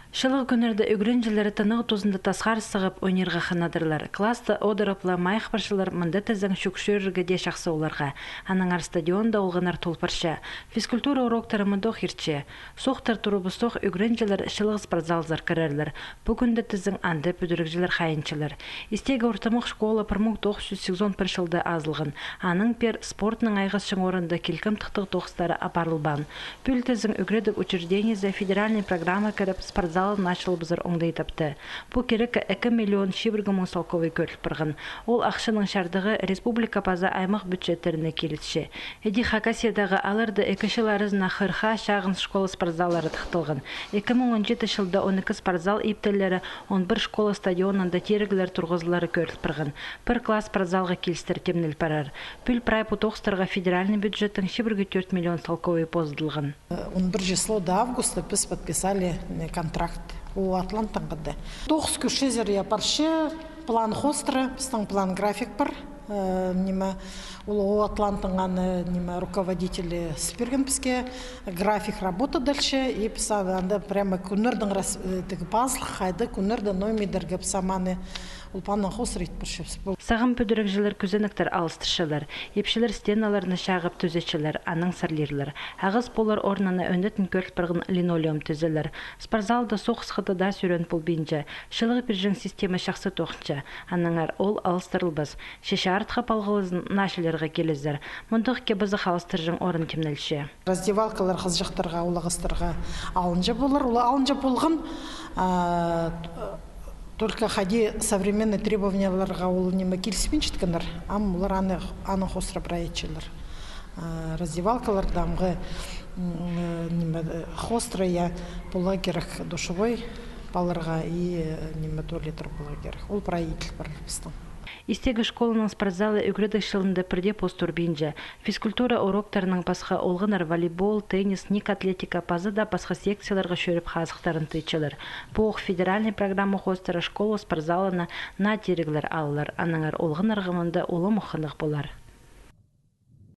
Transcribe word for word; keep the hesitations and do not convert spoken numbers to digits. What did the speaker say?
Чылығ кӱннерде ӱгренҷілер тынағ тузында тасхар сығып, ойнирға хынадырлар. Класста одырып ла майых парчалар, мында тізең чӱк чӧрерге дее чахсы оларға. Аннаңар стадионда олғаннар тол парча. Физкультура уроктары мындох иртче. Соохтар турыбыстох ӱгренҷілер чылығ спортзалзар кірерлер. Пу кӱнде тізең анда пӱдірігҷілер хайынчалар. Истегі ортымах школа пір муң тоғыс чӱс сигізон пір чылда азылған. Анаң пеер спортнаң айғасчаң орында килкім тыхтығ тоғыстары апарылбаан. Пӱӱл тізең ӱгредіг учреждениезі федеральный программа кіріп, спортзалын ачылыбызар оңдай тапты. Пу кирекке ікі миллион чибіргі муң салковай кӧріл парған. Ол ахчаның чардығы республика паза аймах бюджеттеріне килісче. Іди Хакасиядағы алырда ікі чыл аразына хырых чағын школа спортзаллары тыхталған. Ікі муң он читі чылда он ікі спортзал иптелері, он пір школа стадионында тиріглер турғызылары кӧріл парған. Пір класс спортзалға килістір тимнел парар. Пӱӱл прай пу тоғыстарға федеральный бюджеттің чибіргі тӧрт миллион салковай позыдылған. Он пір число до августа піс подписали, э, контракт. Ол атлантанғанда. Тоғыс кӧрчезер, я, парча, план хоостыра, пістің план график пар. Э, ниме, ол, ол атлантанған, э, ниме, руководителі сіберген піске график работы дальше, и піс анда прямо кӱннердің рас-, э, тігі пазылых, хайда кӱннерде ноо миллиметрге піс аманы ол планнаң хоостыра ит парчабыс. Сағам пӱдірігҷілер кӱзенектер алыстырчалар, ипчілер стеналарны чағып тӱзетчелер, анаң сарлирлар. Ағас полар орнына ӧнетін кӧріл парған линолеум тӱзелер. Спортзалда соғысха даа сӱрен полбинча, чылығ пирҷең система чахсы тоғынча, аннаңар ол алыстырылбас. Че чаартхы палғалызын наа чылларға килізер. Мындох кибізі халыстырҷаң орын тимнелче. Раздевалкалар хызыҷахтарға, улағастарға алынҷа полар, ол алынҷа полған, а, только хайди современный требованияларға ол ниме киліспинчеткеннер, ам олар аны, аның хоостыра прай итчелер. А, раздевалкаларда амғы, м, ниме, хоостыра, я, поларға кирек душевой паларға и, э, ниме, туалеттер поларға кирек. Ол прай иділ парар пістің. Истегі школаның спортзалы ӱгредіг чылында пірдее пос турбинча. Физкультура уроктарынаң пасха олғаннар волейбол, теннис, ниик атлетика паза даа пасха секцияларға чӧріп хазыхтарын тыытчалар. Пу ох федеральный программа хоостыра школа спортзалына наа тиріглер алылар, аннаңар олғаннарға мында улам ох хынығ полар.